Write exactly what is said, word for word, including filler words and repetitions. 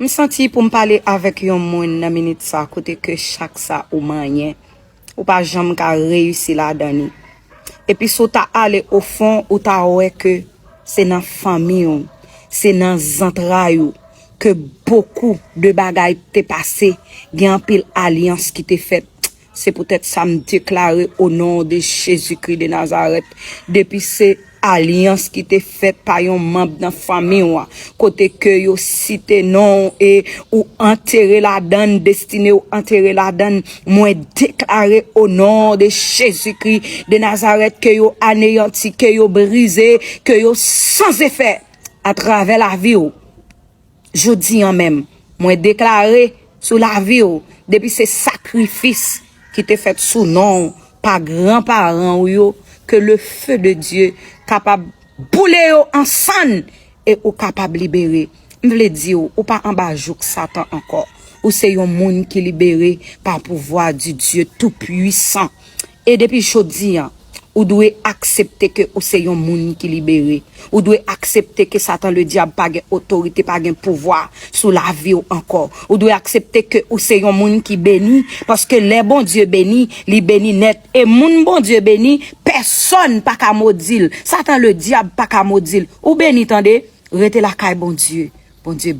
M santi pou m pale avèk yon moun nan minit sa, kote ke chak sa ou manyen, ou pa janm ka reyisi ladan li. Epi si w ta ale o fon, ou ta wè ke se nan fanmi w, se nan zantray ou ke bokou de bagay te pase, gen anpil alyans ki te fèt. Se poutèt sa m deklare o non de Jezikri de Nazarèt, depi se alyans ki te fèt pa yon manm nan fanmi w, kote ke yo site non w e ou antere ladan l, destine w antere ladan l, mwen deklare o non de Jezikri de Nazarèt ke yo aneyanti, ke yo brize, ke yo san efè atravè lavi w. Jodi an menm, mwen deklare sou lavi w, depi se sakrifis ki te fèt sou non w pa granparan w yo, ke le feu de Dieu kapab boule yo an sann e ou kapab libere. M vle di w, ou pa anba jouk Satan ankò. Ou se yon moun ki libere pa pouvwa di Dye Toupuisan. E depi jodi an, ou dwe aksepte ke ou se yon moun ki libere. Ou dwe aksepte ke Satan ledyab pa gen otorite, pa gen pouvwa sou lavi w ankò. Ou dwe aksepte ke ou se yon moun ki beni, paske lè Bondye beni, li beni nèt. E moun Bondye beni, pèsonn pa ka modi l. Satan ledyab pa ka modi l. Ou beni, tande? Rete lakay Bondye. Bondye